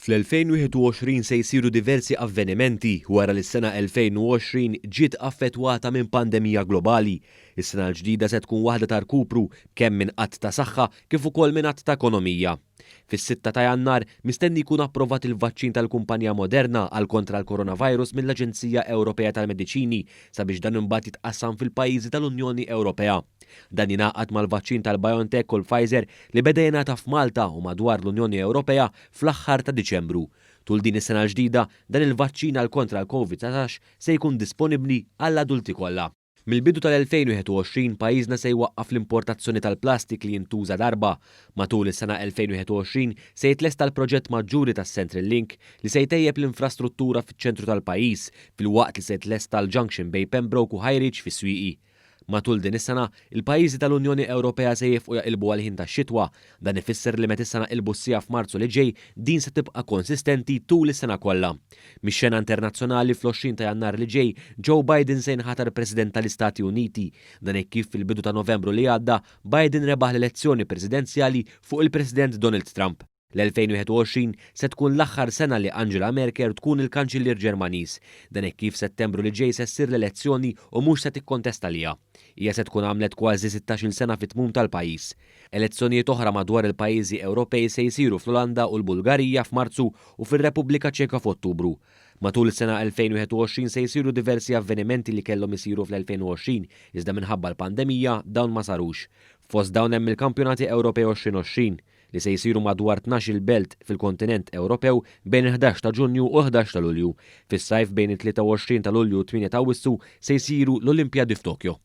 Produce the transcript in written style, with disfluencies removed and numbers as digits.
Fl-2021 se jsiru diversi avvenimenti wara li s-sena 2020 ġiet affettwata minn pandemija globali. Is-sena l-ġdida se tkun waħda ta' rkupru kemm minn att ta' saħħa kif ukoll minn att ta' ekonomija. Fis-6 ta' Jannar mistenni jkun approvat il-vaċċin tal-kumpanija Moderna għal kontra l-coronavirus mill-Aġenzija Ewropea tal-Mediċini sabiex dan imbagħad jitqassam fil-pajjiżi tal-Unjoni Ewropea. Dan jingħaqad mal-vaċċin tal-BioNTech u l-Pfizer li beda jingħata f'Malta u madwar l-Unjoni Ewropea fl-aħħar ta' Diċembru. Tul din is-sena l-ġdida, dan il-vaċċin għal kontra l-COVID-19 se jkun disponibbli għall-adulti kollha. Mill-bidu tal-2021 pajjiżna se jwaqqaf l-importazzjoni tal-plastik li jintuża darba. Matul is-sena 2021 se jitlesta l-proġett maġġuri tas-Central Link li se jtejjeb l-infrastruttura fiċ-ċentru tal-pajjiż filwaqt li se jitlesta l-junction bejn Pembroke u High Ridge fis-Swieqi. Matul din is-sena, il-pajjiżi tal-Unjoni Ewropea se jieqfu jaqilbu għall-ħin tax-xitwa. Dan ifisser li meta issa naqilbu s-siegħa f'Marzu li ġej, din se tibqa' konsistenti tul is-sena kollha. Mix-xena internazzjonali fl-20 ta' Jannar li ġej, Joe Biden se jinħatar President tal-Istati Uniti. Dan hekk kif fil-bidu ta' Novembru li għadda, Biden rebaħ l-elezzjoni presidenzjali fuq il-President Donald Trump. L-2021 se tkun l-aħħar sena li Angela Merkel tkun il-Kanċillier Ġermaniż. Dan hekk kif Settembru li ġej se ssir l-elezzjoni u mhux se tikkontesta għaliha. Hija se tkun għamlet kważi 16-il sena fit-tmun tal-pajjiż. Elezzjonijiet oħra madwar il-pajjiżi Ewropej se jsiru fl-Olanda u l-Bulgarija f'Marzu u fir-Repubblika Ċeka f'Ottubru. Matul is-sena 2021 se jsiru diversi avvenimenti li kellhom isiru fl-2020 iżda minħabba l-pandemija dawn ma sarux. Fost dawn hemm il-Kampjonati Ewropej 2020 li se jsiru madwar 12-il belt fil-kontinent Ewropew bejn il-11 ta' Ġunju u l-11 ta' Lulju. Fis-sajf bejn it-23 ta' Lulju u 8 ta' Awwissu se jsiru l-Olimpjadi f'Tokyo.